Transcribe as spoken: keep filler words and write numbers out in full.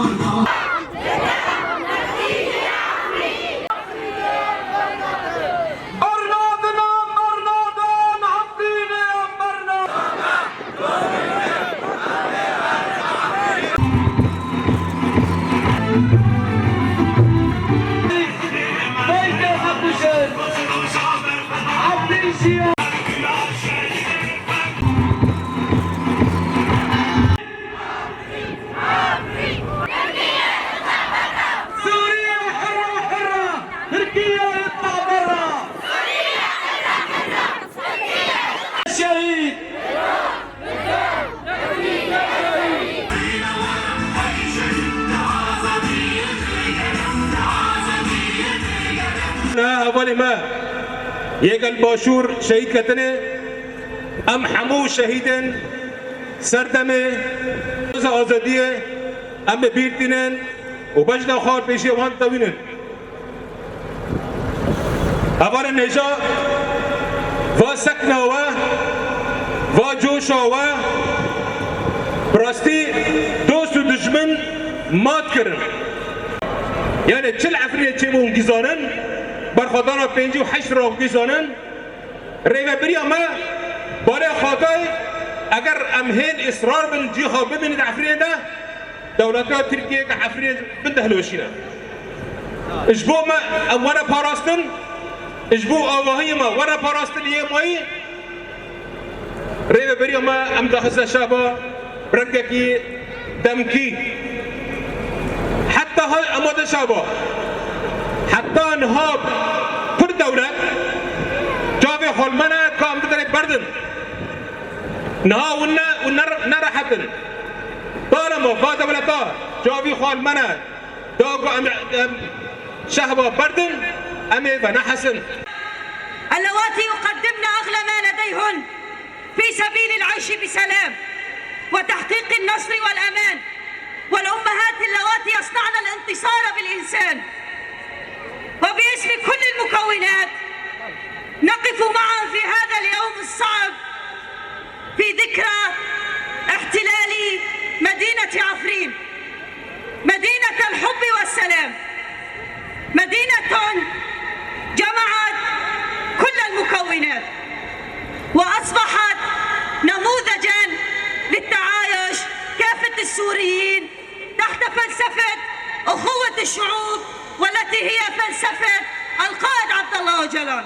Bernadin, Bernadin, Efrînê, Bernadin. Suriye hurra, hurra! Tirkiye yitla berra! Şehîd! Hevalê me yê gel Başûr şehîd ketine, em hemû şehîdên serdemê azadiyê em bi bîr tînin û bejna xwe pêşiya wan dewînin. Hevalên hêja, va sekna we, va coşa we, bi rastî dost û dijmin mat kirin. Yani çil Efrînê çêbûn gizanin, berxwedana pêncî û heşt re gizanin, rêvebiriya me, barê Xatay, eger em hên israr bin cîha bimînin di Efrînê de, dewleta Tirkiyê ke Efrînê bin de hilweşîne. Ji bo me em were parastin, ji bo avahiyê me were parastin yê mayî, rêveberiya me em daxiste şaba bi rengekî demkî. Heta hal amade şaba. Heta niha pir dewlet çavê xwe li me ne ka em biderê berdin. Niha hûn ne, hûn ne, nerehet in. Dara me va dewleta çavî xwe li me ne. Da ku em, em şehba berdin, em ê venehesin. اللواتي يقدمن أغلى ما لديهن في سبيل العيش بسلام وتحقيق النصر والأمان، والأمهات اللواتي يصنعن الانتصار بالإنسان. وباسم كل المكونات نقف معا في هذا اليوم الصعب في ذكرى احتلال مدينة عفرين، مدينة الحب والسلام، مدينة جمعت كل المكونات وأصبحت نموذجا للتعايش كافة السوريين تحت فلسفة أخوة الشعوب، والتي هي فلسفة القائد عبد الله أوجلان.